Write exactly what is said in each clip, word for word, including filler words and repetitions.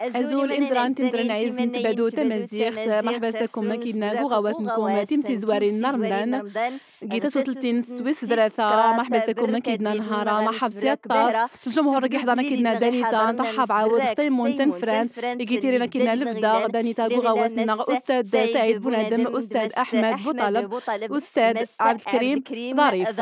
Azul imezran timezranin iɛizzen n tbadut tamaziɣt, merḥba sdakum akidna ɣ uɣawas-nkum timsizwarin n Remḍan. Gita s utlatin s wis drata, merḥba sdakum akidna nhara, merḥba s yaṭṭas s lǧumhur ɣ-iḥḍan akidna danita, nṭerḥab ɛawed ɣ taymunt tanfrant, igi tirrin akidna lebda danita ɣ uɣawas-nneɣ, Ustad Saɛid Bunadem, Ustad Aḥmed Buṭaleb, Ustad Ɛebdelkarim Ḍarif.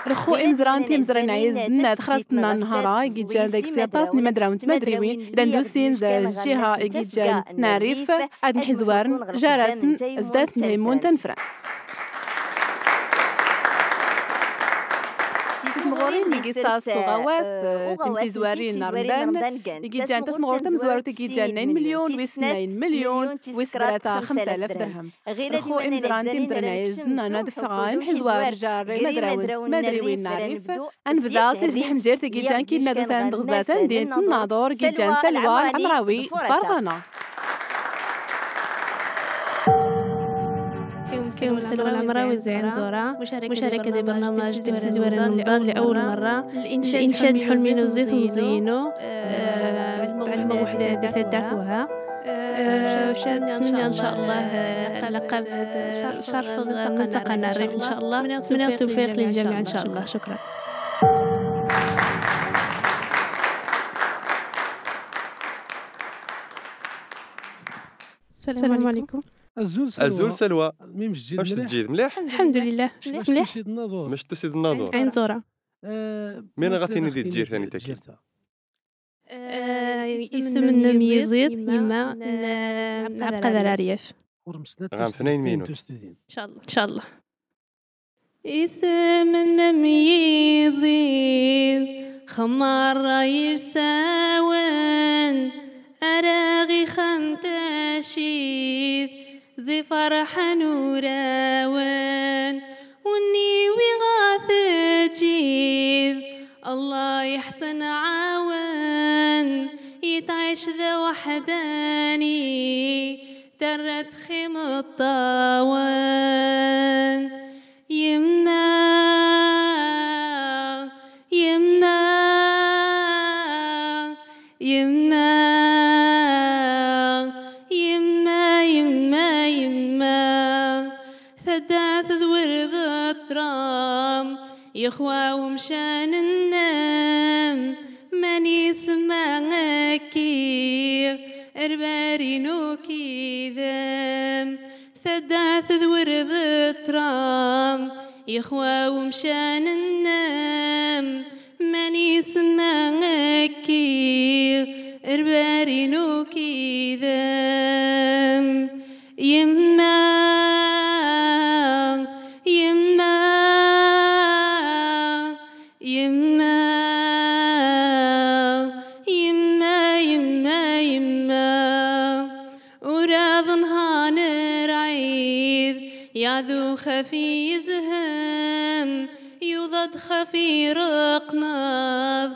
Rxu imezran timezranin iɛizzen, ad xrasen nnhara igi jan deg-s yaṭṭas n imadrawen d tmadriwin, d-andusin d lǧiha igi jan n Rif, ad mḥizwarn jar-asn zdat n taymunt tanfrant. Tismɣurin mi gisa s uɣawas, timsizwarin n Remḍan, igi jan tasmɣurt tamezwarut igi jan tnayn milyun, wis tnayn milyun, wis drata xemsa alaf dirhem. Rxu imezran timezranin iɛizzen, ad nefɣa imḥizwar jar imadrawen d tmadriwin n Rif. Ad nbda s ijnḥ n tjirt igi jan kidna d usan d ɣza tamdint n Naḍur igi jan Salwa Ɛemrawi d Ferḍana. Kewm Salwa Ɛemrawi zi Ɛin Zura, مشاركة دي برنامج تمسيزورن لأول مرة. الإنشاد الحلمين وزيت مزينو، آه، علمو وحدة دي تدارتوها. آه، باش نتمنى إن شاء الله، آه، لقب، آه، شرف المنطقة نعرف إن شاء الله. نتمنى التوفيق للجميع إن شاء الله. شكرا. السلام عليكم. أزول سلوى. أزول سلوى. ميمش تجيد مليح؟ الحمد لله. ماش تسيد الناظور؟ ماش تسيد الناظور؟ عين زورا. آه، مين غاثيني ذي تجير ثاني تاكي؟ آه، اسم ميزيد، يما، ن-، عبد القادر عريف. غام ثنين مينوت. إن شاء الله. إن شاء الله. اسم ميزيد، خمار يرساون، أراغي خمتاشيد، zi ferḥ n urawen, wenni wi ɣa tejjid, Allah iḥsen ɛawen, itɛic d aweḥdani, terra-t x imeṭṭawen. Yemma, yemma, yemma, yemma, yemma, yemma. Taddart d wird ṭṭram, ixwa umcan-nnem, mani semma akki, rbar-inu kidem. Taddart d wird ṭṭram, ixwa umcan-nnem, mani semma akki, rbar-inu kidem. Yemma, yemma, yemma, yemma, yemma, yemma. Ur aḍ nhan rɛid, yaɛdu xef izhem, yuḍa-d xef ireqnaḍ,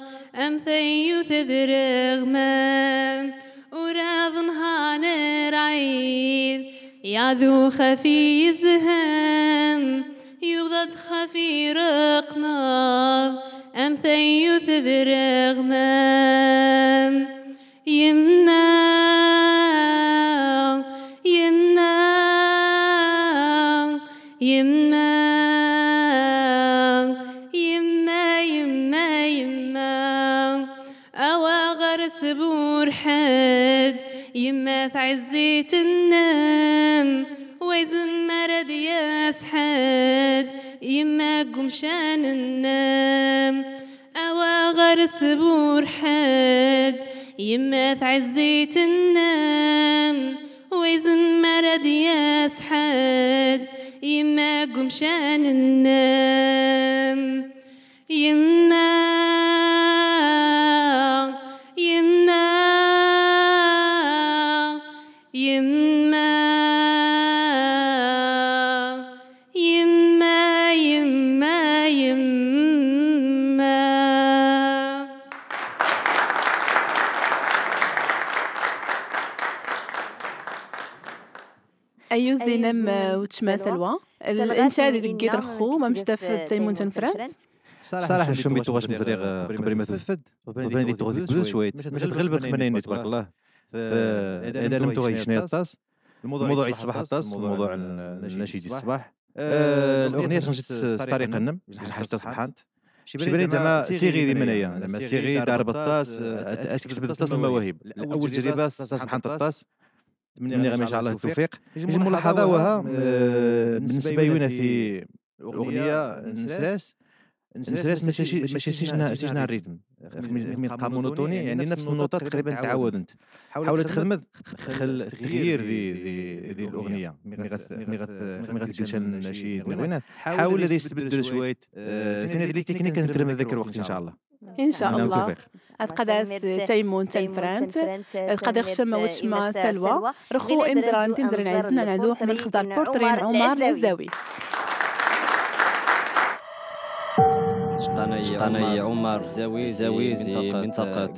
am tayyut d reɣmam. Ur aḍ nhan rɛid, yaɛdu xef izhem, yuḍa-d xef ireqnaḍ, am tayyut d reɣmam. Yemma, yemma, yemma, yemma, yemma. Awa ɣer-s burḥed, yemma tɛezzit-nnem, wa izemmar ad yas ḥed, yemma g umcan-nnem. Awa ɣer-s burḥed, yemma tɛezzit-nnem, wa izemmar ad yas ḥed, yemma g umcan-nnem. Yemma, yemma, yemma, yemma, yemma, yemma. Ayyuz inem, eh, wetcma Salwa. L-, inšad i deg-i d-rxu, ma mec taf taymunt n Frans. صراحة، نشوم بيتو واش مزريغ، آه، قبل ما تثفد. وبان دي توغ دي بوز شوية. مش تغلب الخمنين، تبارك الله. ث-، إذا لم توغ يشني الطاس. الموضوع يصبح الطاس، الموضوع النشيد يصبح. آه، الأغنية تنجد طريق النم، حاجة تصبحانت. شي بني زعما سيغي دي منايا، زعما سيغي دار بطاس، آه، أت-، أتكسب الطاس المواهب. الأول تجربة، تصبحانت الطاس. نتمنى لهم إن شاء الله التوفيق. يجي ملاحظة وها، آه، بالنسبة لي وين في أغنية نسراس، نسراس ماشي، ماشي سيجنا، سيجنا الريتم. خمي-، خمي تبقى مونوتوني، يعني نفس النوتات تقريبًا تعاودنت. حاول تخدم، خل-، تغيير ذي، ذي، ذي الأغنية. مي غث-، مي غث-، مي غث قلشان شي تنوينات. حاول ذي يستبدل شوية. آه، ثاني ذي تكنيك نترم ذاك الوقت إن شاء الله. إن شاء الله. بالتوفيق. أثقداس تيمون تنفرانت، أثقداس شموت شما سلوى، رخو إمزران تمزران عزنا نعدوح من خزار بورترين عمر الزاوي. شقاني عمر الزاوي، زاوي زي منطقة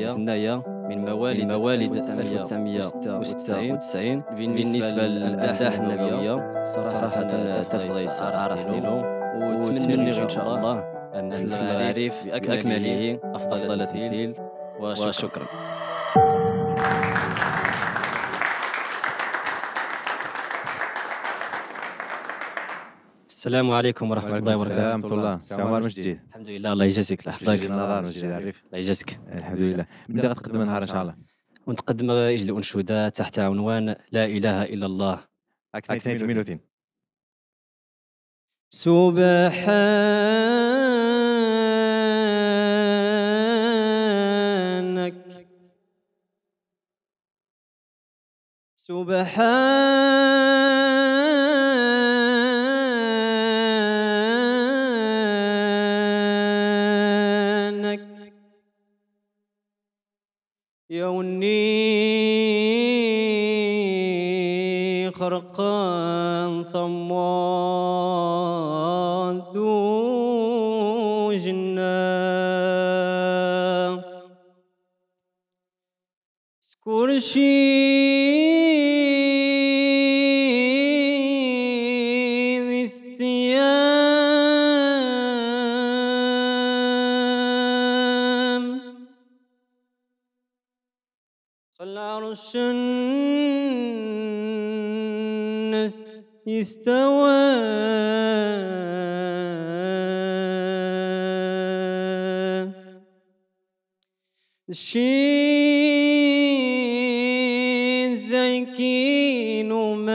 زنايا، من مواليد، من مواليد ألف وتسعمية وستة وتسعين. بالنسبة للأمداح النبوية، صراحة تفضيس عارف دينو، وتمنى إن شاء الله أن الغريف بأكمله أفضل تمثيل. وشكرًا. السلام عليكم ورحمة الله وبركاته. السلام ورحمة الله. سي عمر مجدي. الحمد لله، الله يجازيك، الله يحفظك. مجدي نظار، مجدي عريف. الله يجازيك. الحمد لله. من دغه تقدم النهار إن شاء الله. ونتقدم إجل أنشودة تحت عنوان لا إله إلا الله. هاك ثنين وثمانين. سبحانك، سبحانك، يوني خرقان ثموان دو جنة. سكرشي ذي استيام. خل عرش النس يستوى. الشين زيكين ومان.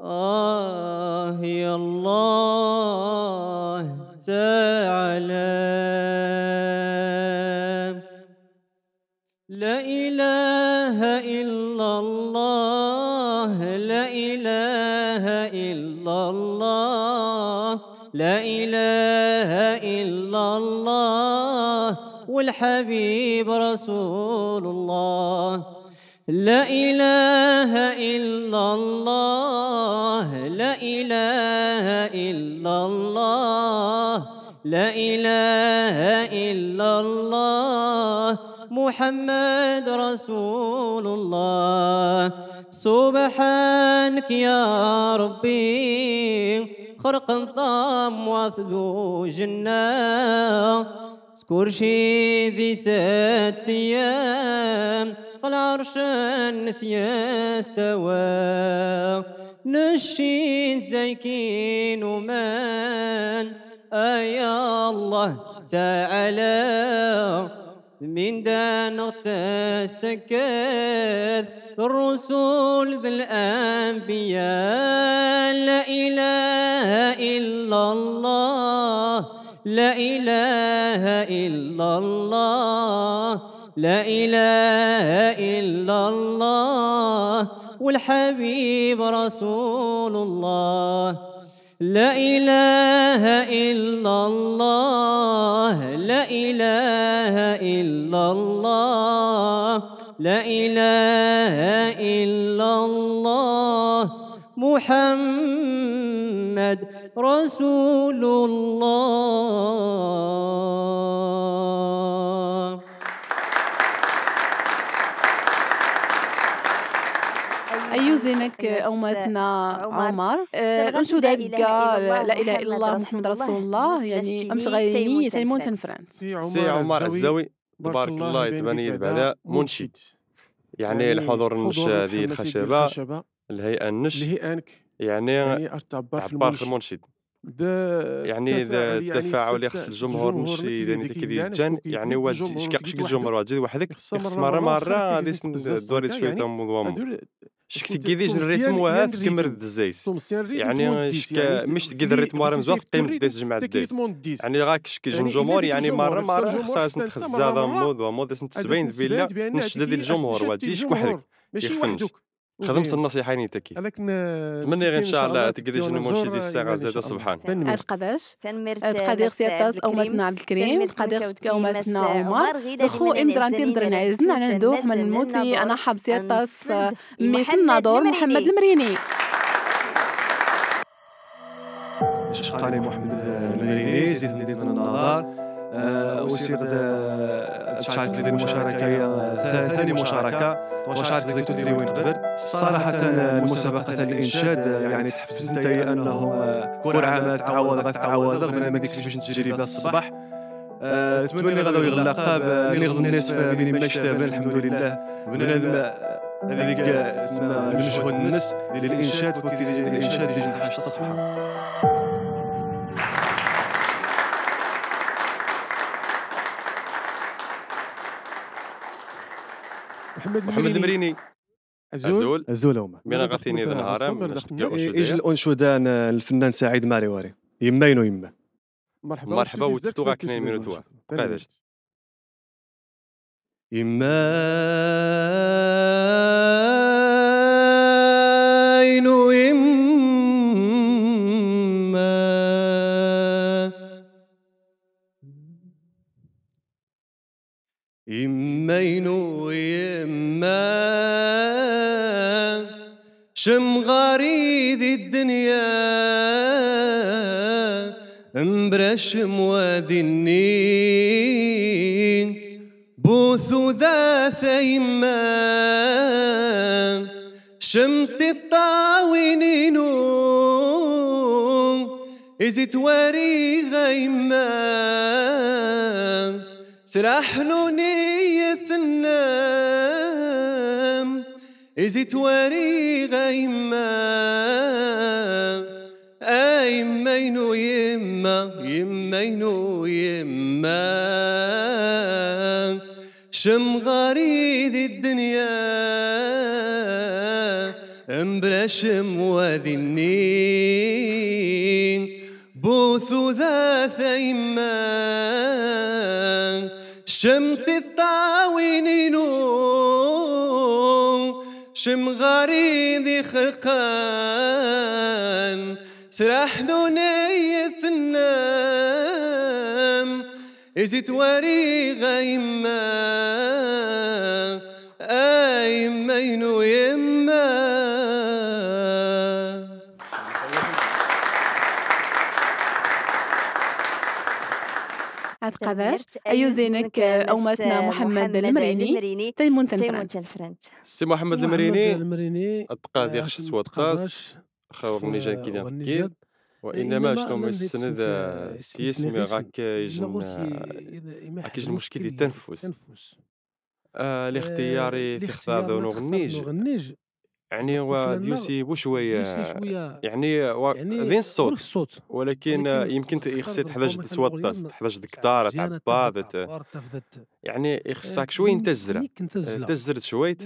آه يا الله تعالى. لا إله إلا الله، لا إله إلا الله، لا إله إلا الله، والحبيب رسول الله. لا إله إلا الله، لا إله إلا الله، لا إله إلا الله، محمد رسول الله. سبحانك يا ربي، خرق نظام وثلو جنة. سكرشي ذي ست أيام، قل عرش النسيان استوى. نشين زيكين ومان، آه يا الله تعالى. من دانغ تسكر الرسل ذي الأنبياء. لا إله إلا الله، لا إله إلا الله، لا إله إلا الله، والحبيب رسول الله. لا إله إلا الله، لا إله إلا الله، لا إله إلا الله، محمد رسول الله. أيو زينك أوماتنا عمر. آه، الأنشودة دقا لا إله إلا الله محمد رسول الله، يعني، أمش غايني تيمون تنفرانس. سي عمر الزاوي، تبارك الله، يتبان يد بعدا منشد. يعني، الحضور النش ذي الخشبة، الهيئة النش، يعني، تعبر في المنشد. يعني، التفاعل يخص الجمهور، ماشي إذا نتا كي دي جان، يعني، واجد شكاق شك الجمهور واجد وحدك، يخص مرة، مرة غادي دواري شوية تموض وامو. شك تقيديش الريتم وهاذ كمر الدزايس. يعني، شك مش تقيد الريتم وارا مزوف قيم الديس جمع الديس. يعني، غاك شك الجمهور، يعني، مرة، مرة خصها تخزى ذا مود ومود، تسبين بيلا نشدد الجمهور واجد شك وحدك. ماشي وحدك. خدمت النصيحة ني تكي. تمني غير إن شاء الله تقدر شنو منشد الساعة زادة صبحان. أتقداش؟ أتقداش سيادة أوماتنا عبد الكريم، أتقداش أوماتنا عمر. خو إمزران تيمزران عزنا عندو حمل الموتي، أنا حاب سيادة ميسن ناظور محمد المريني. الشقالي محمد المريني، زيد مدينة النظر. آه، وسيغد، آه، تشارك ذي المشاركة، آه، ث-، ثاني مشاركة، وشارك ذي توتري وين قبل. صراحة، آه، المسابقة تاع الإنشاد، آه، يعني، تحفزت نتايا أنهم، آه، كل عام تعوض، غتعوض، من ما ديكش باش تجري بلا الصباح. آه، تمني غدا ويغلى قاب، آه، نغض الناس في من ما يشتابن، الحمد لله. بنادم، آه، هذيك، آه، تسمى المجهود الناس ديال الإنشاد، وكي الإنشاد يجي الحاج تصبح. محمد المريني. أزول. أزول هما. مينا غاثيني ذا نهارا، من نشتكي إيج الأنشودة ن-، الفنان سعيد ماريواري. يماين ويما. مرحبا، مرحبا، وتفتو غاك نايمين وتوا. قادرت. يماين ويما. يماين ويما، شم غاري ذي الدنيا، امبرشم وادني، بوثو ذات يما، شم تطاوينينو، إزي تواري غيما، سلاح نوني يثنم، إزي تواري غيما، أي مينو يما، يمينو يما. شم غاري ذي الدنيا، امبرشم وذنين، بوثو ذا ثيمان، شم تطاوينينو، شم غاري ذي خرقان، سراح نوني ثنام، إزي تواري غيما، أي مينو يما. أثقذشت، أيو زينك، أوماتنا محمد المريني، تيمون تنفرنت. سي محمد المريني، أتقاذي خش سوات قاس. خاور نيجان كي ديان تكيد، وإنما شنو مستند، آه، سيسمي غاك يجن، آه، غاك يجن مشكل التنفس. آه، الاختياري تيختار ذو نغنيج. يعني هو ديوسي بوشوية، يعني هو ذين الصوت، ولكن، آه، يمكن ت-، يخصي تحداج د سوات، تحداج د كتارة، تعباضة. يعني، يخصك شوي نتزرة. تزرة شوي.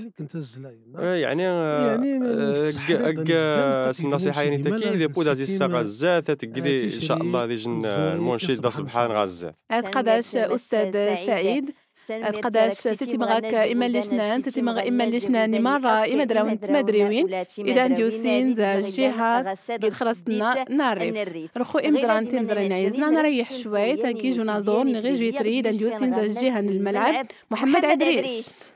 آه، يعني، آه، يعني، آه، ق-، ق-، النصيحة يعني تكي، إذا بود عزيز ساقا الزات، تقدي إن شاء الله ذي جن المنشد دا سبحان غزات. أتقداش أستاذ سعيد، أتقداش ستي مغاك إما ليشنان، ستي مغا إما ليشنان، مرة إما دراون تمدريوين، إذا نديوسين ذا الجهة قد خلصنا نعرف. رخو إمزران تمزران عيزنا نريح شوي، تاكي جو نازور نغي جوي تري، إذا نديوسين ذا الجهة من الملعب. محمد عدريس.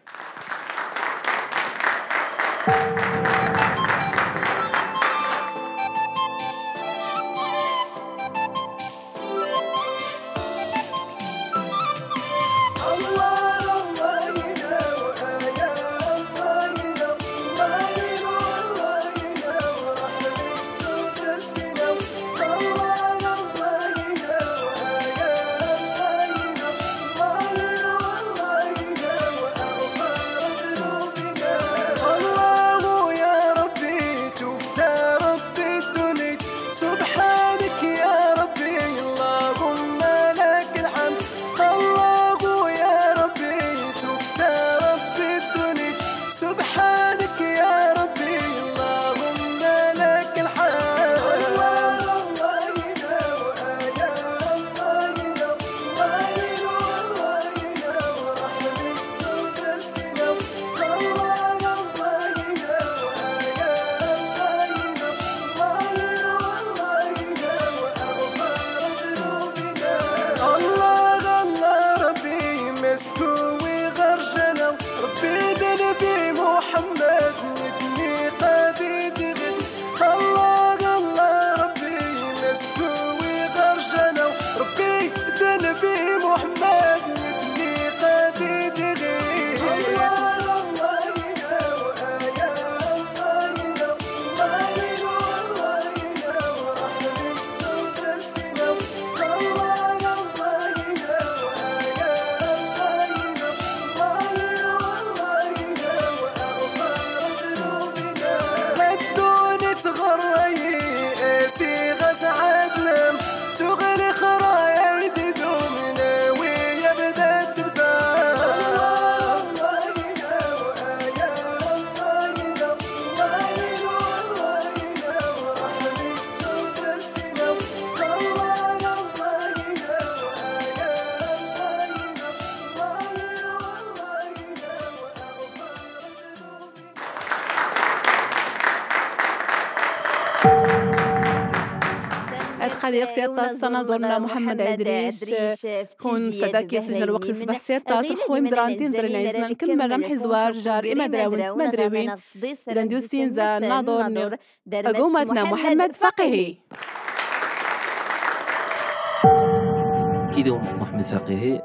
ܐܕܩܕܝ ܚܣܝܬܐ ܣܢܐ ܙܘܪܢܐ محمد ܐܕܪيش، ܟܘܢ ܣܕܐ ܟܝܣ ܓܠܘܩ ܣܒܚ ܣܝܬܐ ܣܚܘܝ ܡܙܪܢ ܬܝܡ ܙܪܢ ܥܝܙܢ ܟܡܠ ܪܡ ܚܙܘܐ ܪܓܪ ܐܡܐ ܕܪܘܢ ܡܕܪܘܝܢ. ܐܝܕܢ ܕܘܣ ܝܢ ܙܐ ܢܕܘܪ ܐܓܘܡܬܢܐ محمد فقيهي. كده محمد فقيهي،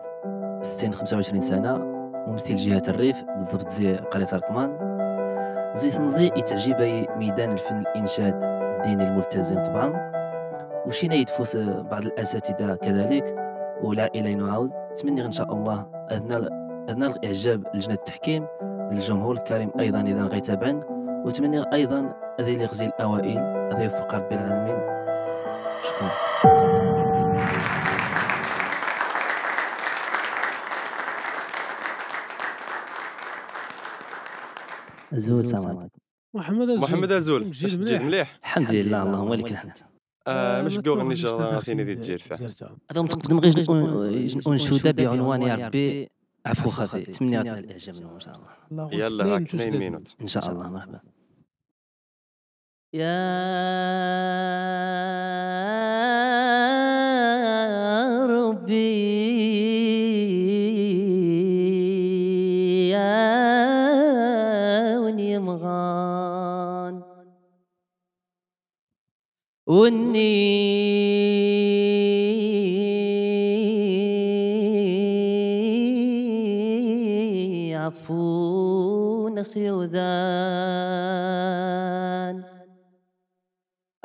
سن خمسة وعشرين سنة، ممثل جهة الريف، بالضبط زي قرية أركمان. زي سنزي يتعجبي ميدان الفن الإنشاد الديني الملتزم طبعًا. وشينا يتفوس بعض الأساتذة كذلك، والعائلة نعاود. أتمنى إن شاء الله أذنال، أذنال إعجاب لجنة التحكيم، للجمهور الكريم أيضًا إذا غيتابعن، وأتمنى أيضًا أذي لي غزي الأوائل، أذي يوفق ربي العالمين. شكرًا. أزول، السلام عليكم. محمد أزول. محمد أزول، واش تجي مليح؟ الحمد لله، اللهم ولك الحمد. آه، مش قوغ نيشا ثيني دي تجير فيها. هذا متقدم غير نكون أنشودة بعنوان يا ربي عفو خفي. تمني غادي الإعجاب إن شاء الله. يلا، هاك اثنين مينوت. إن شاء الله، مرحبا. يا ربي يا وني مغان، وني عفو نخيودان.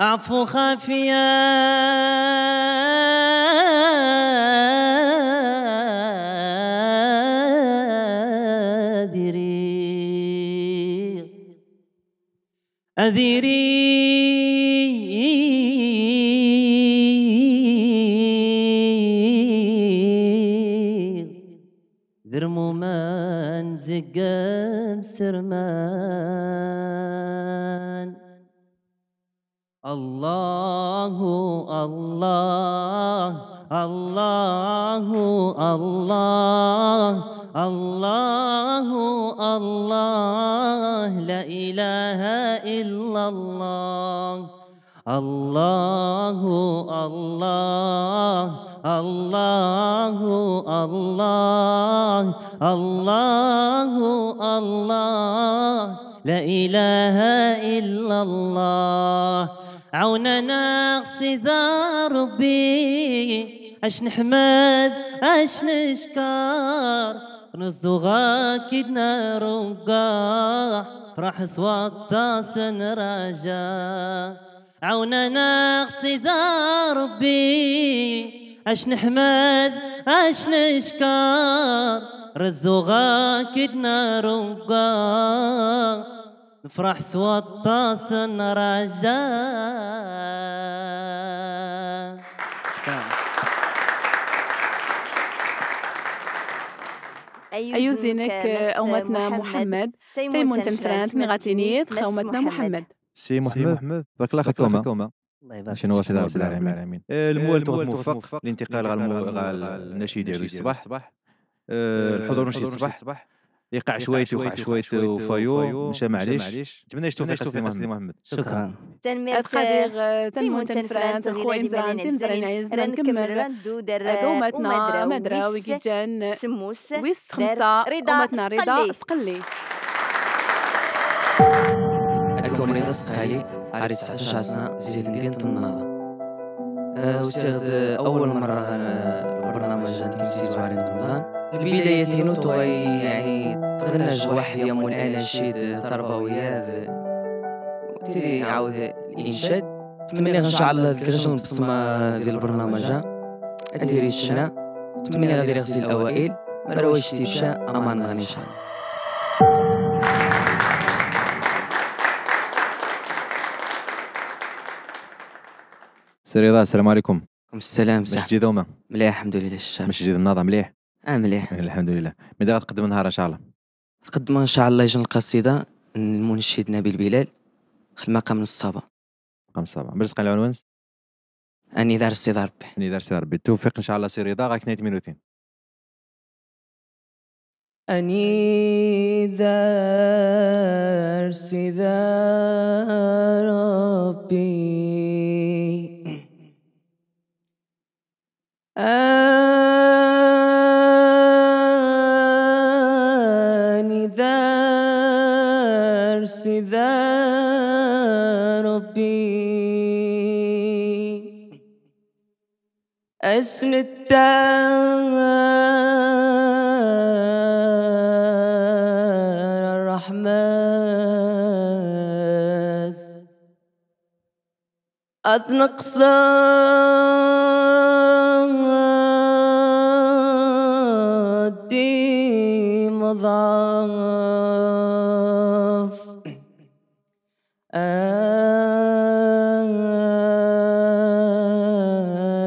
عفو خافيا ديري، أديري ذرمومان زقم سرمان. الله، الله، الله، الله، الله، لا إله إلا الله. الله، الله، الله، الله، الله، الله، لا إله إلا الله. عوننا قصيدة ربي، أش نحمد أش نشكر، نزوغا كدنا رقاح، فرح سوطة سنراجا. عوننا قصيدة ربي، أش نحمد أش نشكر، رزوغا كدنا رقاح، نفرح سوطة سنراجا. أيوزينك أومتنا محمد، تيمون تنفرانت ميغاتينيت خاومتنا محمد. سي محمد، بارك الله فيك. الله يبارك فيك. شنو واسي رب العالمين. آه، الموال توغد موفق، الانتقال غا المو-، غا النشيد يعلو الصباح. آه، الحضور نشيد الصباح. يقع شويت وقع شويت وفايو، مشى معليش. نتمنى يشتو فيك سي محمد. شكرًا. تنميرت، آه، تنمون تنفرانت، خويا مزران، تمزران عزنا نكمل. قومتنا مدرا ويجي جان سموس ويس خمسة، رضا قومتنا رضا سقلي. سقلي. أكوم رضا سقلي، عاري تسعطاش سنة، زيد مدينة النهضة. آه، وسيغد أول مرة، آه، البرنامج جان كمسي زوارين رمضان. البداية تينو توغي، يعني، تغنى جواحد يا مول أناشيد تربوية، تيري عاود الإنشاد. تمني إن شاء الله ذكرش البصمة ذي البرنامج. أديري الشنا. تمني غادي يغزي الأوائل. مرويش تيبشا، أمان غني إن شاء الله. سي رضا، السلام عليكم. عليكم السلام، مش صح. جديد وما؟ مليح، الحمد لله، الشهر. مش جديد النهار، مليح؟ آه، مليح. آه، مليح. ماذا غتقدم نهار إن شاء الله؟ تقدم إن شاء الله يجن القصيدة، المنشد نبيل بلال، المقام الصبا. مقام الصبا. برزق العنوان؟ أني دار السيد ربي. أني دار السيد ربي. التوفيق إن شاء الله سي رضا، غاك نايت مينوتين. أني دار سيد ربي. ربي، أسندت الرحمة. أتنقص دي مضاعف.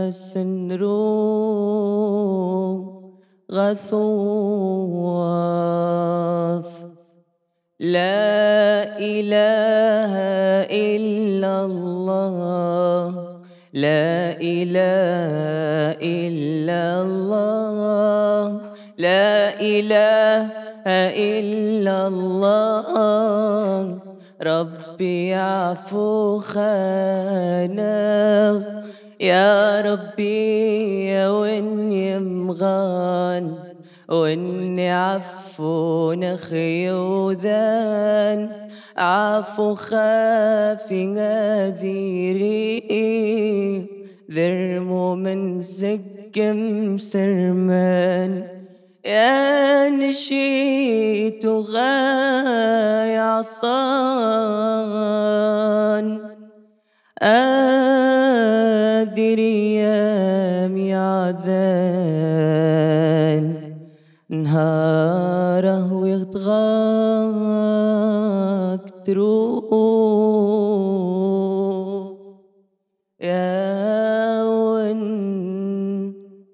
أسنرو غثوث. لا إله إلا الله، لا إله إلا الله، لا إله إلا الله. ربي عفو خانغ، يا ربي يا وين يمغان. وني عفو نخيودان، عفو خافي نذيري، ذرمو من سقم سرمان، يا نشيت غاي عصان. أدري يا ميعذان، نهاره ويغتغاك ترو. يا ون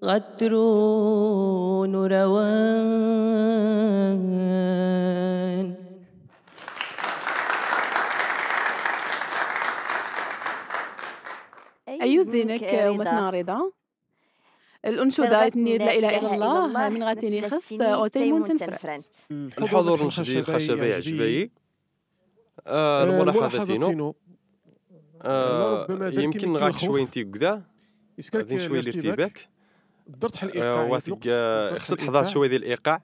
غترون روان. أيوز دينك ومتنارضة. الأنشودة تنيد لا إله إلا الله، من غاتيني خس، أوتيمون تنفرت. الحضور نشدي الخشبة يعجبي. آه، الملاحظة تينو. آه، يمكن غاك شوي نتي قدا. هذين شوي الارتباك. آه، واثق، آه، خصت تحضر شوي ذي الإيقاع.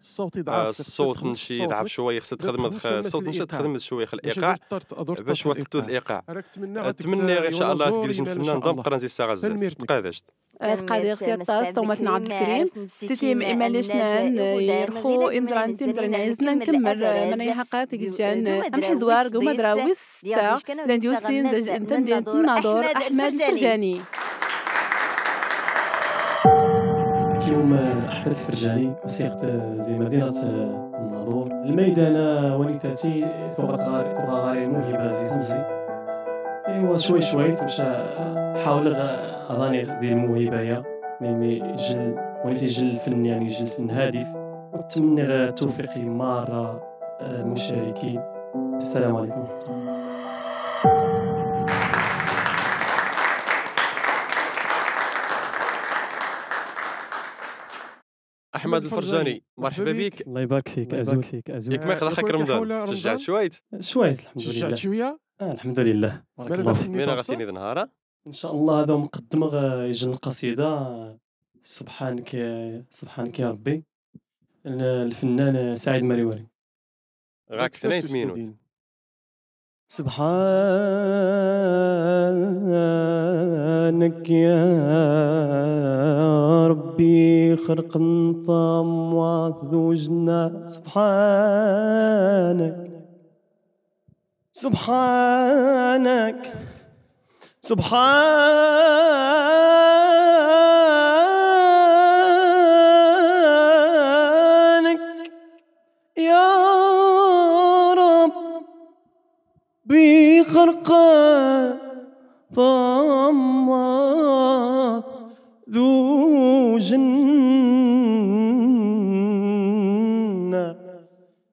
آه، الصوت نشي ضعف شوي، خصت تخدم الصوت نشي تخدم شوي خ الإيقاع. باش وتتو الإيقاع. أتمنى إن شاء الله تقدرش نفنان ضم قرن زي الساعة الزاف. تقادشت. تقادير سيطاس، صومتنا عبد الكريم. سيتي ميماليشنان يرخو إمزران تيمزران عزنا نكمل، آه، من يحقات جان، آه، أم حزوار قوم دراويس. تا لنديوسين زج انتندين تناظر أحمد الفرجاني. كيوم أحمد الفرجاني، وسيقت زي مدينة الناظور. الميدان واني تاتي، تبغى غاري، تبغى غاري موهبة زي خمسي. إيوا، شوي شوي تمشى حاول غ-، أظاني دي الموهبة يا. مي، مي جل، واني تي جل الفن، يعني جل الفن هادف. وأتمنى غ-، التوفيق مرة آه، مشاركين. السلام عليكم ورحمة الله. أحمد الفرجاني، مرحبا بيك. الله يبارك فيك، أزول. ياك ما يقضى خاك رمضان؟ تشجعت شوية؟ شوية، الحمد لله. تشجعت شوية؟ آه، الحمد لله. بارك الله فيك. مين غاتيني ذ نهارا؟ إن شاء الله هذا مقدم غ-، يجن القصيدة. سبحانك يا، سبحانك يا ربي. ال-، الفنان سعيد مريوري. غاك ثنين مينوت. سبحانك يا ربي خلق نطام وعث ذو جنة. سبحانك، سبحانك، سبحانك يا ربي خلق ضمة ذو جنة.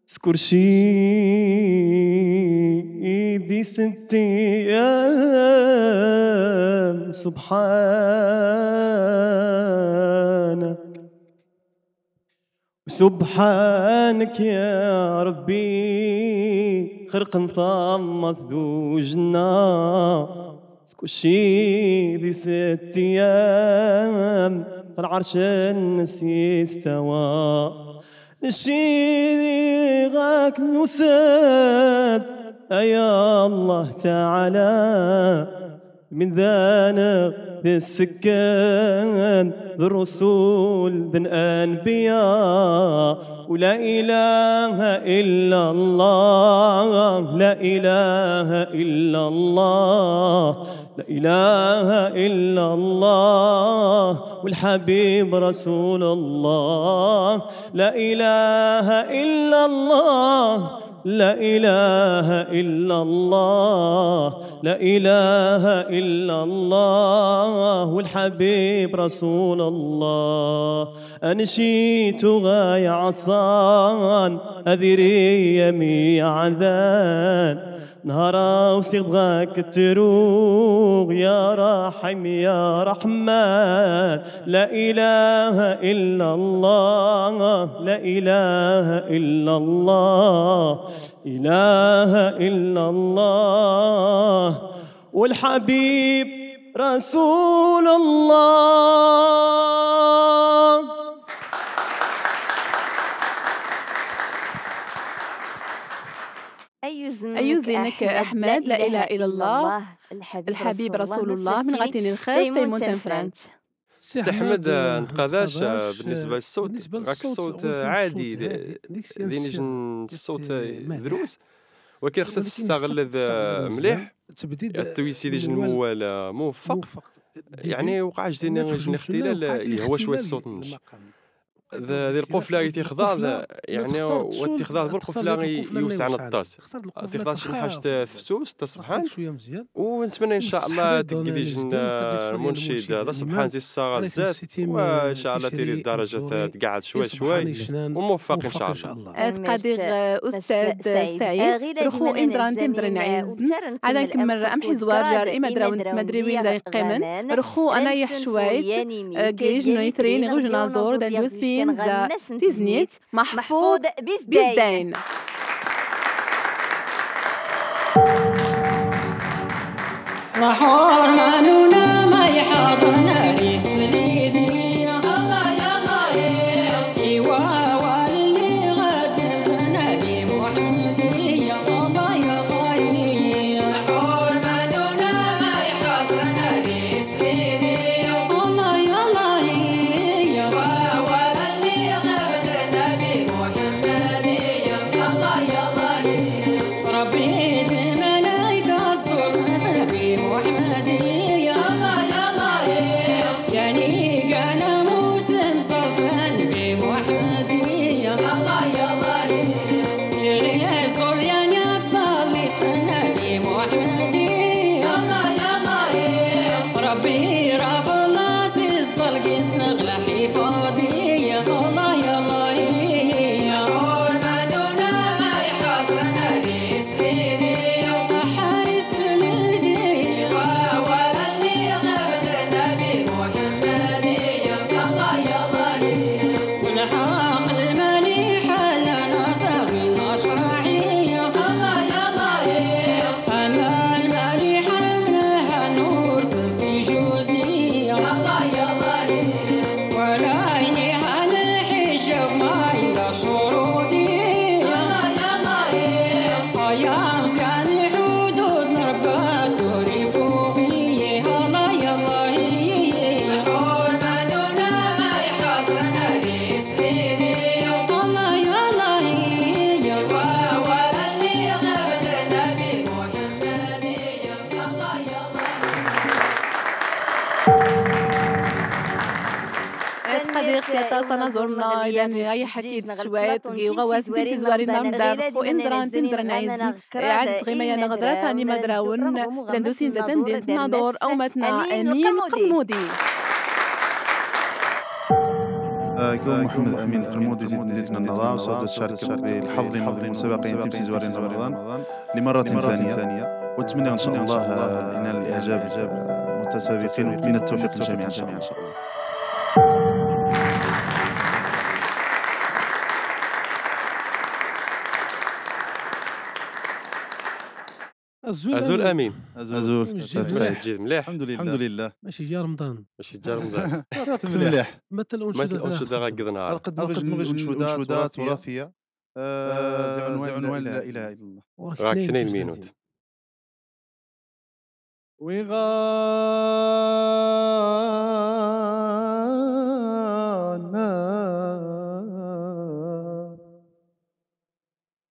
سكرسي دي ست أيام، سبحانك. سبحانك يا ربي، خلق نطامة ذو جنة. سكرسي دي ست أيام، العرش النسي استوى. نشيني غاك نسد Ay Allah Taala, min danăɣ d-isǝkkǝn d-rusul d-anbiya. ولا إله إلا الله، لا إله إلا الله، لا إله إلا الله، والحبيب رسول الله. لا إله إلا الله، لا إله إلا الله، لا إله إلا الله، والحبيب رسول الله. أنشيت غاية عصان، أذري يمي عذان. نهار وسيغ دغاك تروغ، يا رحيم يا رحمن. لا إله إلا الله، لا إله إلا الله، إله إلا الله، والحبيب رسول الله. أيوز نك أحمد، لا إله إلا الله، الحبيب رسول الله، من غاتيني الخاص تيمون تنفرانت. سي أحمد، آه، نتقاذاش، آه، بالنسبة للصوت، راك الصوت، آه، عادي، ذي نيجن الصوت، آه، دروس، ولكن خصك تستغل ذا مليح. التويسي ذي جن موال، آه، موفق. يعني وقع جدينا جن اختلال، آه، يهوى شوية الصوت نش. ذا، ذي القفلة غي تيخضع، ذا، يعني، وتيخضع بالقفلة غي يوسع نطاس. تيخضع شي حاجة تفسوس، تصبحان. ونتمنى إن شاء الله تقدي جن منشد، ذا سبحان زي الصاغة الزات. وإن شاء الله تيري الدرجة تقعد شوي شوي. وموفق إن شاء الله. أتقدر أستاذ سعيد، رخو إمزران تمزران عزن. عاد نكمل أمحي زوار جار إما دراون تمدري وين داي قيمن. رخو أنا يحشوايت. جيج نويترين غوج نازور دان دوسين زا تيزنيت محفوظ بيزداين. نحور مانونا ما يحضرنا لي سليدي. الله يا الله. إيوا واللي غدمتنا بمحمدية. الله يا الله. نحور مانونا ما يحضرنا لي سليدي. الله يا الله. ربي في ملايكة الصلف بمحمدية. الله يا الله. يعني كان مسلم صفا بمحمدية. الله يا الله. يغيظ يعني تصلي سنة بمحمدية. الله يا الله. ربي رافع الله سيصل قد نغلى حفاظية. الله يا الله. حرمتنا ما يحضرنا لي سفيدي. حارس فلدي. وولي غبدرنا بمحمدية. يا الله يا الله. والحق المليح لنا ساوي مشرعية. الله يا الله. أما المليح حرم لها نور سوسي جوزية. يا الله يا الله. ولا عينيها الحجاب ما إلا شروطي. يا الله يا الله. يا مزيان حدود نربات نوري فوقي. يا الله يا الله. حرمتنا ما يحضرنا لي سفيدي. الله يا الله. أتقدر سيادة صنع زورنا، إذا نرايح أكيد شوية، تجي وغواز تمسي زواري نار دار، خو إمزران تمزران عزن، عاد تغيما يا نغدرة تاني مدراون، لندوسين زتن دين تناظر، أو متنا أمين قرمودي. آه، كو محمد أمين قرمودي زيد نزيد ننظر، وصاد الشركة بالحظ من المسابقين تمسي زوارين رمضان لمرة ثانية، وأتمنى إن شاء الله، آه، ينال الإعجاب، آه، المتسابقين، وأتمنى التوفيق للجميع إن شاء الله. أزول أمين. أزول. ماشي جيد مليح. الحمد لله. ماشي جا رمضان. مليح. مثل أنشدة غا قد نهار. قد نوجد أنشدة تراثية. آه، ذي عنوان لا إله إلا الله. غاك تنين مينوت.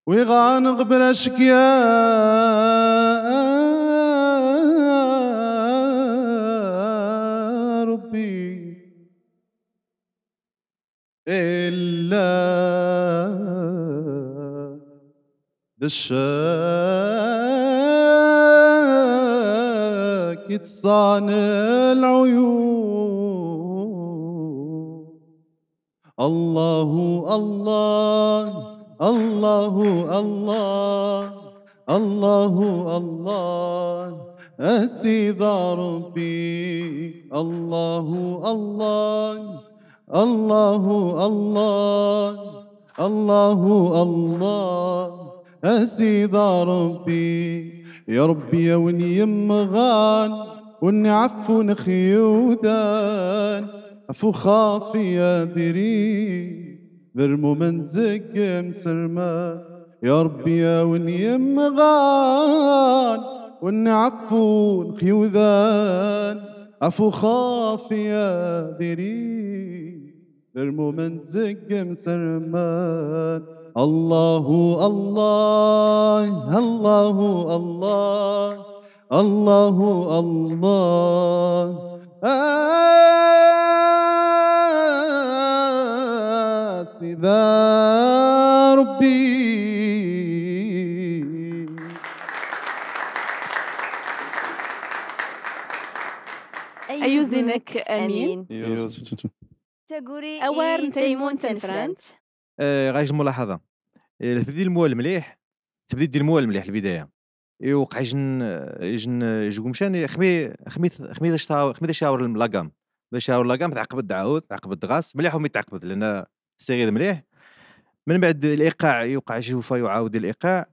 ويغان غبرشك يا ربي. إلا بالشك تصان العيون. الله، الله، الله، الله، الله، الله، أسيد ربي. الله، الله، الله، الله، الله، الله، أسيد ربي. يا ربي يا وني يمغان، ونعفو نخيودان، عفو خافي يا دري، ذرمو من زق مسرمان. يا ربي يا وني يمغان، ونعفو نخيودان، عفو خافي يا دري، ذرمو من زق مسرمان. الله، الله، الله، الله، الله، الله. آه، سيدي ربي. أيوز دينك، أمين. أيوز. أوار نتايمون تنفرانت. آه، غايش ملاحظة. آه، تبدي الموال مليح. تبدي دي الموال مليح البداية. إيوا، وقع جن، جن، جن قمشان، خمي، خمي، خمي داش تا-، خمي داش ياور لاكام. داش ياور لاكام، تعقبد عاود، تعقبد غاس. مليح ومي تعقبد، لأن الصيغة مليح. من بعد الإيقاع، يوقع جوفا يعاود الإيقاع.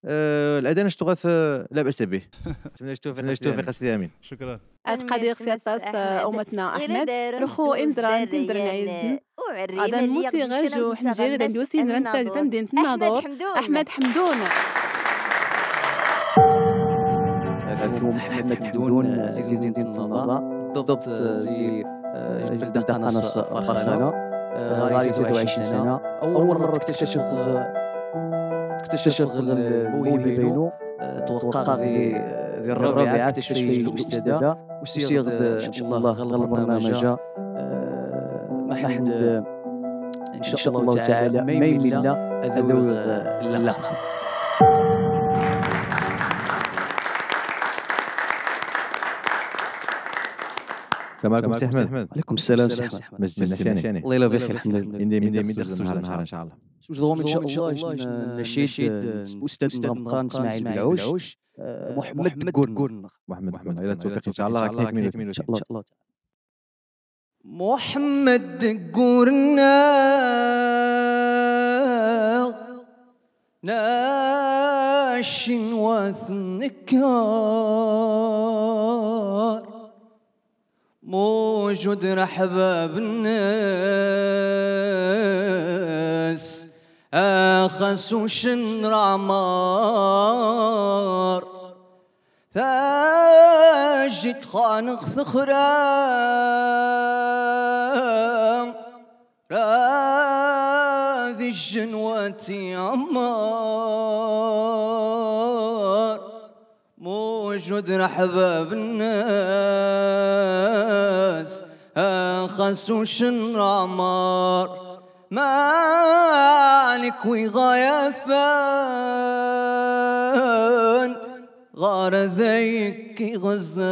آه، الأذان اشتغل، آه، لا بأس به. نتمنى التوفيق، نتمنى التوفيق أسيدي أمين. شكرا. أد قادير سياطاس، آه، أمتنا أحمد. رخو إمزران تنزرن عيزن. أدن موسيقى جو حنجير دن يوسين رنتا زي تندين تناظر. أحمد حمدون. أكوم أحمد حمدون، زي تندين تناظر. بالضبط، زي، آه، جبل دقة ناس فرخانة. آه، غاري ثلاثة وعشرين سنة. أول مرة تكتشف، آه، تكتشف الموهبة بينو. آه، توقع ذي، آه، ذي الرابعة اكتشف فيه الأستاذة. وسيغد، آه، إن شاء الله، غير البرنامج، آه، ما حد، آه، إن شاء الله تعالى، ما يمل لا، أذوق، آه، اللقب. السلام عليكم سي أحمد. عليكم السلام سي أحمد. مزيان شاني. الله يلا بخير، الحمد لله. إندي من دخل نهار إن شاء الله. سوش ضوم إن شاء الله، نشيد، آه، أستاذ مقام إسماعيل بلعوش. آه، محمد قرنغ. محمد قرنغ. إلى التوفيق إن شاء الله. إن شاء الله. محمد قرنغ. ناش وثنكار. موجود رحبة بالناس، أخس وشن رعمار. ثاجد خانق ثخرام، راذي الجنواتي عمار. موجود رحبة بالناس، أخس وشن رعمار. مالك ويغايفان، غار ذيك غزار.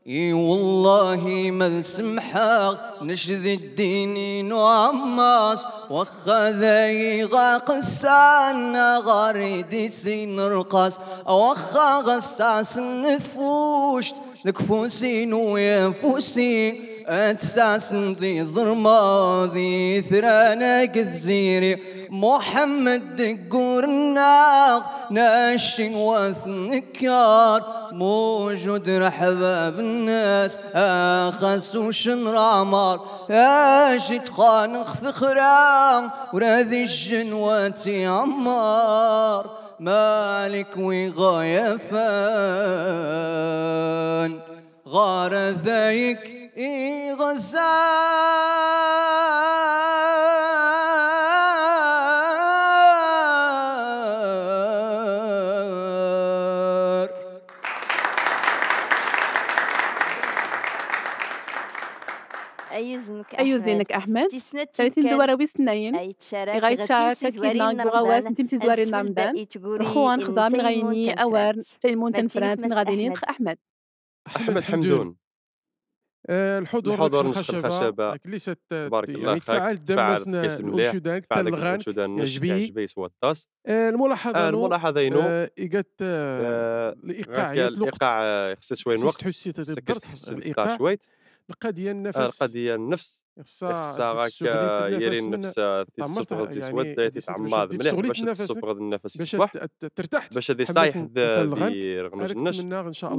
إي والله ما نسمحه، نشذي الدينين وعماص، وخا ذايغا قسان غريدي سين رقاص، وخا غساس نفوشت لكفوسين ويفوسين، أتساس نذي زرماضي ثرانا قذزيري، محمد قرناغ ناشن وثنكار موجود رحبة بالناس، آخس وشن رعمار، آجي تخانخ ثخرام، وراذي الجن وتي عمار، مالك وغايفان. غار ذايك إي غزار. أيوزنك أحمد. تيسنت تلاتين دوارة ويسناين. إي غايتشارك كيدنا جوغاواس نتيم تيزوارين نرمدان. رخوان خضام غايني أوار تيلمون تنفرانت من غادينين خ أحمد. أحمد حمدون. آه، الحضور، الحضور نشكر الخشبة. الخشبة. تبارك الله، يعني، تفاعل دم تفاعل كيس مليح. الأنشودة، تفاعل داك الأنشودة، نشكر عجبي سوى الطاس. آه، الملاحظة، آه، الملاحظة إنه، آه، إيقاع، آه، الإيقاع غاك يطلق. الإيقاع، آه، يخص شوية وقت. تحسي تحس بالضبط شوية. القضية، آه، النفس. القضية النفس. يخصها غاك يري النفس، آه، تيسفغ، يعني، تيتعمض مليح باش تسفغ النفس باش ترتاح. باش هذه صايح ذي رغم جنش. نتمنى إن شاء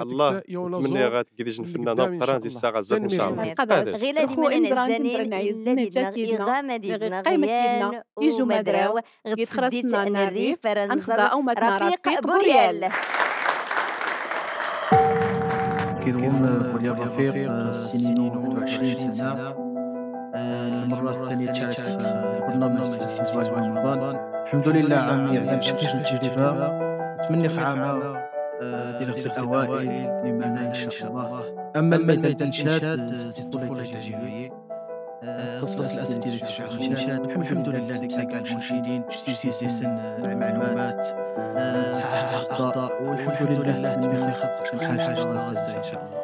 الله، نتمنى غا تقديش نفنا نوقران زي الساعة زاف إن شاء الله. غير اللي من الزانين إلا ديدنا غير غامة ديدنا غيان ومدراو. غيتخرسنا نريف أنخزا أو متنا رفيق بوريال. كيدوم بوريال رفيق، آه، سنين واحد وعشرين سنة. آه، المرة الثانية تشارك في برنامج سيزوان رمضان. الحمد لله، عامي عدم شكيش التجربة. نتمنى خ عامة، آه، دير غسيل أوائل لمعنا إن شاء الله. أما الميدان تنشاد، آه، الطفولة تعجبني. آه، تصل الأساتذة الشيخ الشيشات. الحمد لله، ديك ساعة المنشدين، شتي سيسن المعلومات، آه، تصحح أخطاء، والحمد لله، تبي خير خاطرك من حاجة إن شاء الله.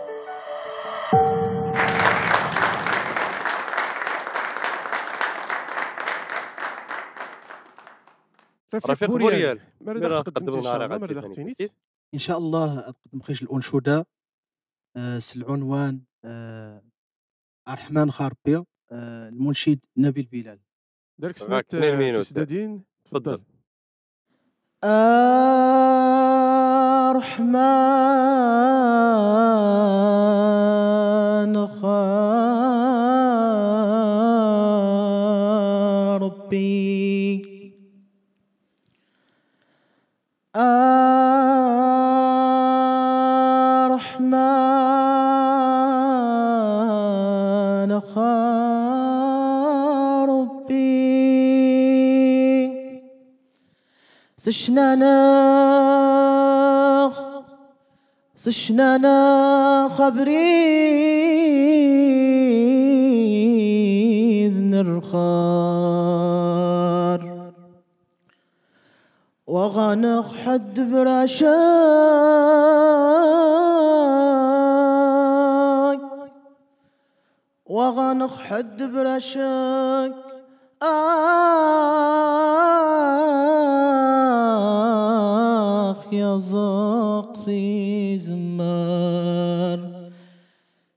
رفيق بوريال، مرة قدمت إن شاء الله، مرة أكيد. إن شاء الله، أقدم خيش الأنشودة، آه، س العنوان، آه، أرحمان خاربي، آه، المنشد نبيل بلال. دارك سنة، آه، تسدادين. تفضل. أرحمان خاربي. أرحمان خاربي. سشنانخ، سشنانخ أبريد نرخار. وغنخ حد براشك، وغنخ حد براشك. آخ يا زقثي زمار.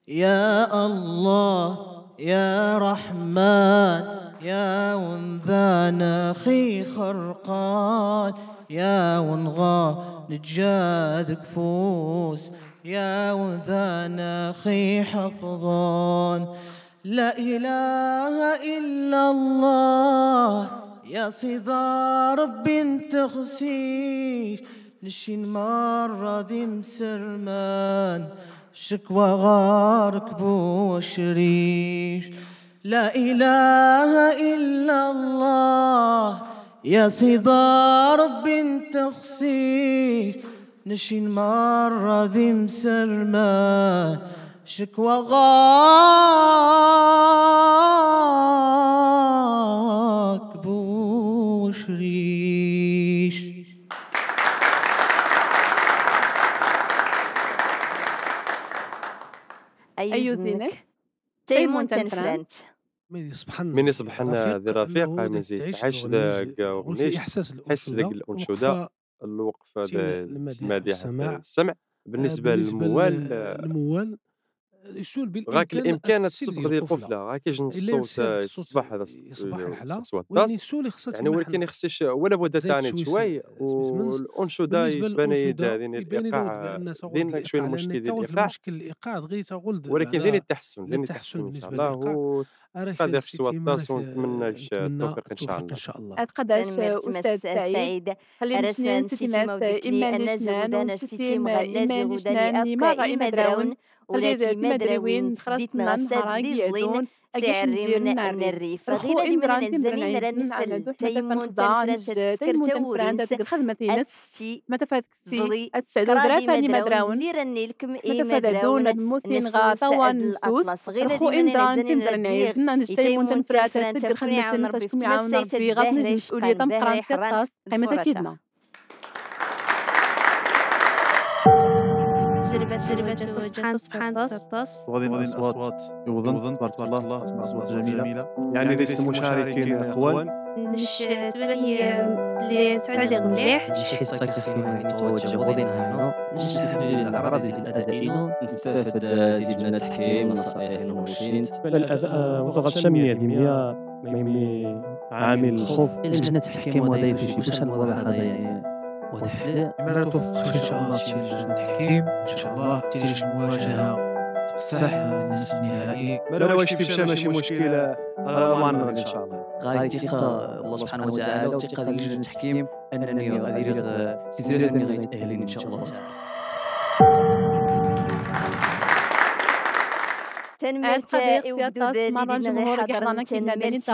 يا الله يا رحمن، يا ونذان أخي خرقان، يا ونغا نجاد كفوس، يا ونذان أخي حفظان. لا إله إلا الله، يا سيدي ربي انت خسير، نشين مرة ذي مسرمان. شكوى غارك بوشريش. لا إله إلا الله، يا سيدي ربي انت خسير، نشين مرة ذي مسرمان. شكوى غارك بوشريش. أيوزنك. تيمون تنفرانت. ميني صبحنا، ميني صبحنا ذي رفيق، ميزي تعيش ذاك أغنية، تحس ذاك الأنشودة، الوقفة ذا المديح السمع. بالنسبة للموال، آه، الموال، غاك الإمكان تسفغ ذي القفلة، غاك يجن الصوت الصباح هذا، الصباح هذا. يعني ولكن يخصش ولا بد تاني شوي، والأنشودة يبان يدها ذين الإيقاع، ذين شوي المشكل ذين الإيقاع. ولكن ذين التحسن، ذين التحسن إن شاء الله. قد يخص وطاس ونتمنى لك التوفيق إن شاء الله. أتقداش أستاذ سعيد. خلينا نسني نسيتي ماس إما نشنان ونسيتي إما نشنان نماغا إما دراون. خلينا تيما دروين خرجتنا نهار أجي أدون أجي حنجير ناري. رخو إمزران تمزران عيزن على دوح متفن خضان تيمون تنفران تدقر خدمة تينس. متفاتك سي أتسعدو ذرا ثاني مدراون. متفادون الموسين غا طوان نسوس. رخو إمدران تمدرن عيزن أنج تيمون تنفرات تقر خدمة تنساشكم يعاون ربي غاز نجم مسؤولية تمقران سيطاس. قيمة أكيدنا. جربة، جربة، جربة، تصحان، تصحان، تصحان. وهذه الأصوات يوضن، تبارك الله، أصوات جميلة. يعني ليس المشاركين قوان. نش تبني لي سعدي مليح. نش حصة كفي هاني توجه وضين هانو. نش نحب العربي زي الأداء إنو. نستفد زي جنة تحكيم، نصائح المرشد. بل أذ-، آه، وتغطى شمية ديمية. ميمي عامل الخوف. لجنة التحكيم وضعيف شي، واش الوضع هذا يعني؟ واضح لي. إما لا توفق إن شاء الله في لجنة التحكيم، إن شاء الله تجيش مواجهة تقصح النصف النهائي. ما لا واش في مشا ماشي مشكلة، راه ما نغني إن شاء الله. غاية ثقة الله سبحانه وتعالى وثقة لجنة التحكيم أنني غادي نغ-، سيزيد أني غايتأهلين إن شاء الله تعالى. تنميرت إيوغدود لي ديدنا غي حضرن، تنميرت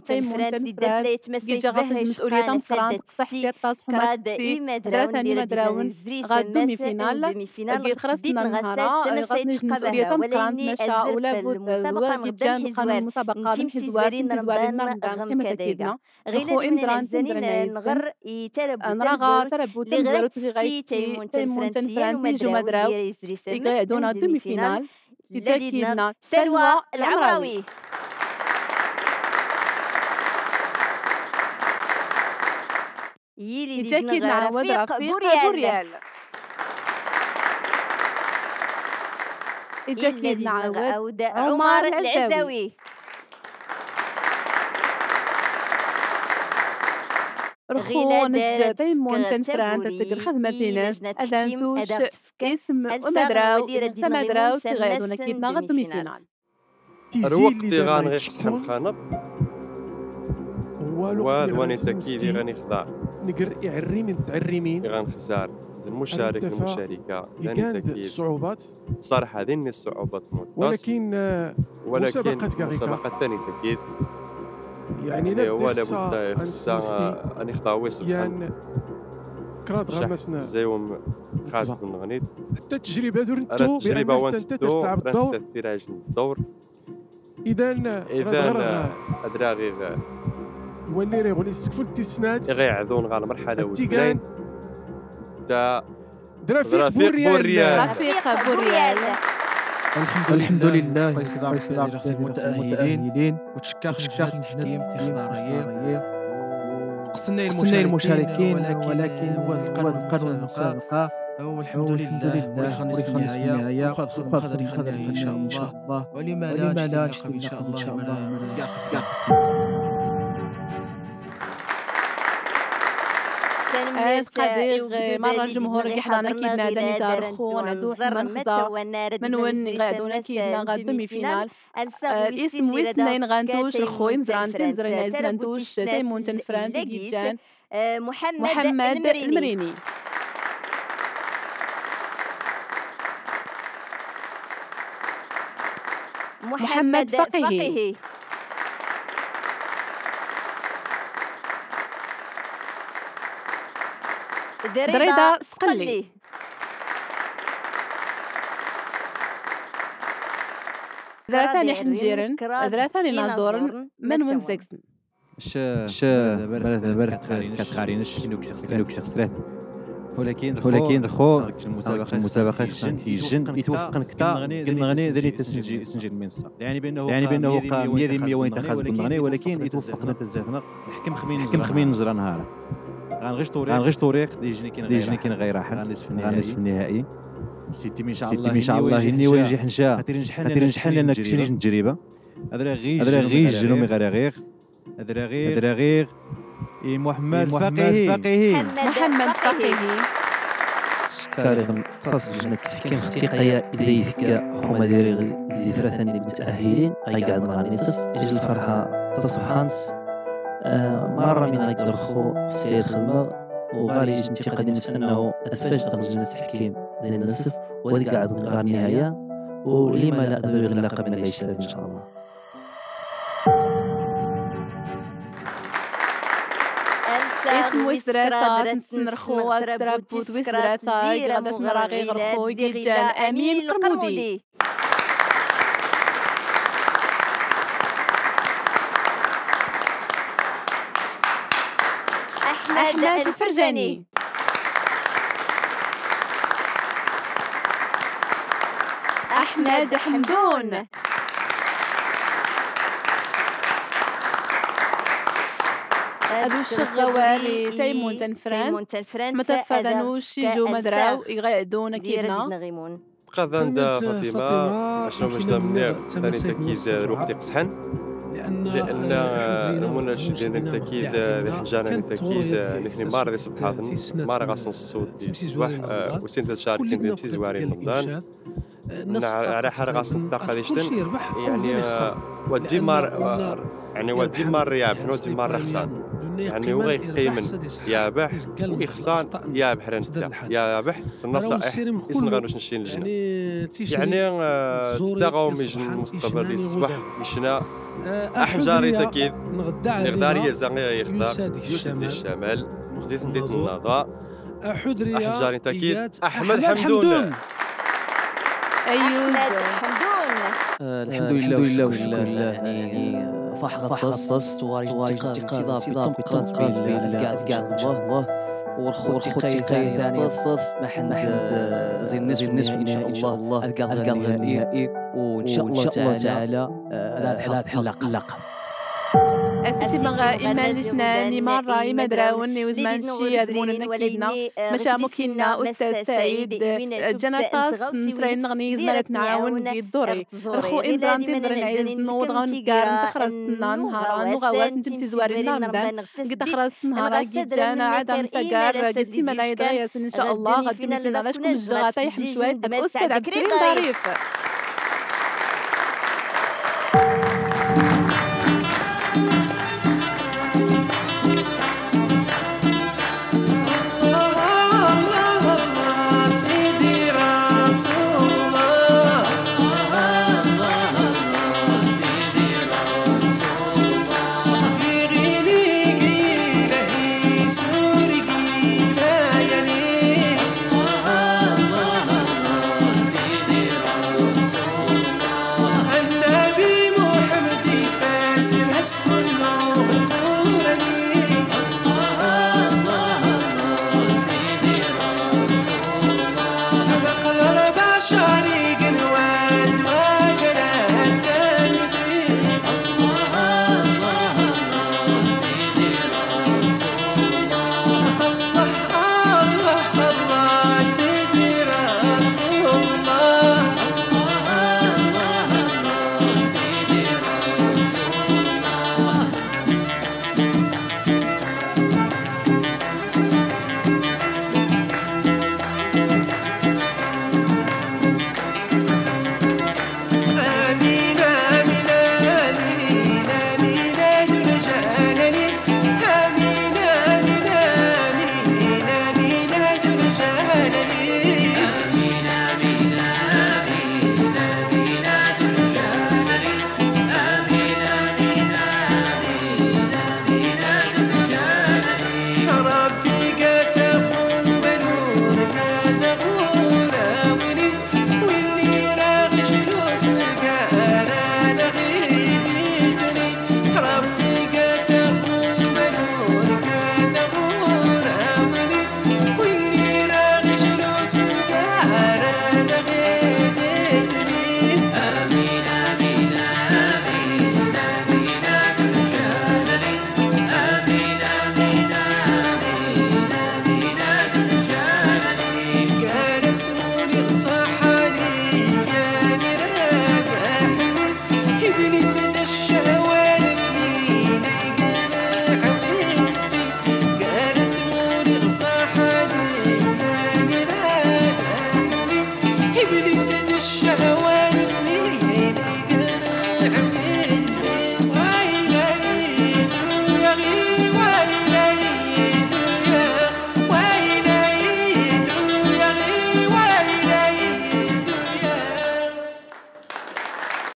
تيمون تنفرانت لي دات لي تمسيت بهش قان فدت سي كراد إيمدراون دي رد نزري سماس دومي فينال. أجيد خرجنا نهارا غاز نجم مسؤولية تنقران مشا ولا بد ولا جيت جان قانون المسابقة نتمسي زوارين رمضان غم كديقا. غيلاد من الزنين نغر يتربو تنزور لغرت سي تيمون تنفرانت لي جو مدراو. يقعدونا دومي فينال. يجاكيدنا سلوى العمراوي. يجاكيدنا عواد رفيق بوريال. يجاكيدنا عواد عمر العزاوي. رخو نج تيمون تنفرانت تقر خدمة تيناس أذان توش اسم ومدراو تمدراو تغيدونا كيدنا غد دومي فينال. روقتي غان غير سحن خانب. واد واني تكيدي غاني خضار. نقر إعريمين تعريمين. غان خزار. زي المشارك المشاركة. غاني تكيد. صعوبات. صراحة، هذين الصعوبات متص-، ولكن، آه، ولكن مسابقات كاع مسابقات ثانية تأكيد. يعني، يعني، لا هو بد لابد خصها أن يخضع ويسبق. يعني، كراد غمسنا زيوم خاص من غنيت. حتى التجربة دور نتو، التجربة بأن وانت تنتهي تلعب الدور. تأثير عايش الدور. إذن، إذن، أدراغي غ-، ولي ريغولي سكفل تسنات. غيعدون غا المرحلة وستين. تا رفيق بوريال. رفيق بوريال. الحمد لله. قيس دار المتأهلين. وتشكر شكر التحكيم في خضارية. قصنا المشاركين، ولكن هو القانون المسابقة. والحمد لله. وريخان نصف النهاية. وخذ خذ خذ ريخان إن شاء الله. ولما لا نشتي لقب إن شاء الله. سياق سياق. آه، قدير، آه، مرة الجمهور كي حضرنا كيدنا داني تارخو، ندوح من خضار، من وين غادونا كيدنا غاد دومي فينال. آه، الاسم ويس ناين غانتوش، رخو يمزران تمزران يزران توش، تيمون تنفران تيجيتان. آه، محمد المريني. محمد فقيهي. دريدة سقلي. درا ثاني حنجيرن، درا ثاني نازورن، من وين زكسن. ش-، ش-، بلد، بلد، بلد، كاتخارينش. كاتخارينش. إنو كسر سرات. ولكن، ولكن رخو، المسابقة، المسابقة خصنا تيجن، يتوفقن كتا، قلنا غني، ذني تسنجي، سنجي المنصة. يعني بأنه، يعني بأنه قام يدي مية وين تخاز قلنا غني، ولكن يتوفقنا تزاتنا. نحكم خمين، نحكم خمين نزرة نهار. غنغش طريق، غنغش طريق، ديجني كين غير، ديجني كين غير راحة. غنصف النهائي. غنصف النهائي. سيتي إن شاء الله، إني ويجي حنشا. هاتيري نجحن لأن كشري نجريبة. هذا غير جنومي غير غير. هذا غير. هذا غير. إي محمد فقيهي. محمد فقيهي. شكاري غن قص لجنة التحكيم ختي قيا إليك كا هما ديري غي زي ثلاثة المتأهلين غي قاعد مع نصف. إجل الفرحة تصبحانس. آه، مرة من غير خو سيد خدمة، وغالي يجي انتقاد نفس أنه أتفاجأ لجنة التحكيم للنصف، وهذه قاعد غير نهاية، ولما لا أدوي غلاقة من العيش إن شاء الله. اسم ويسدرات نسنرخو تربوت ويسدرات غادة نراغي غرخو يجان أمين القرمودي. أحمد الفرجاني. أحمد حمدون. أدو الشغواري تيمون تنفران. تيمون تنفران. متفادنو شيجو مدراو إغادون كيدنا. قذان دا فاطمة، أشنو مش دا منير، ثاني تأكيد الوقت يقصحن. لأن، آه، المنشد ديالنا التأكيد، آه، اللي حجانا التأكيد، آه، نحن مار ذي صبحاتن، مار غاصن الصوت دي الصباح، آه، وسين ذا شهر كان ذي تيزواري رمضان. نع-، على حال غاصن الطاقة دي شتن، يعني، آه، ودي مار، آه، يعني، ودي مار رياب، ودي مار رخصان. يعني، هو يقيمن يابح، ويخصان يابح رنتا. يابح، سنصائح، يسنغانوش نشين لجنة. يعني، آه، تداغاو ميجن مستقبل الصباح، يشنا، أحجاري تأكيد، نغداري يزان يخدار، يوسد الشمال، زيت نديت النهضة، أحجاري تأكيد، أحمد حمدون. أيوه. أحمد حمدون. آه، الحمد لله والشكر لله، يعني، فاح غطس، تواري انتقام، انتقام، انتقام، القاع، القاع، إن شاء الله. ورخو تيقاي ثاني غطس، محند، آه، زي النصف النهائي إن شاء الله. القاع النهائي. وإن شاء الله تعالى، آه، رابح اللقب. أسيتي مغا إما لشنان، إما الراي، إما دراون، إما وزمان الشياد، مون النكيدنا. مشا مكينا أستاذ سعيد، جنطاس، نسرين نغني، زمالة نعاون، قيد زوري. رخو إمزران تمزرين عيز، نوض غون كارن، تخرس نان، نهارا، نغواس، نتمتي زواري نار مدان. قد تخرس نهارا، قد جانا، عدم سقار، قد سيمانا يدغيس، إن شاء الله، غد من فينا لاشكم الجغاتا يحمشوات، أستاذ عبد الكريم ظريف.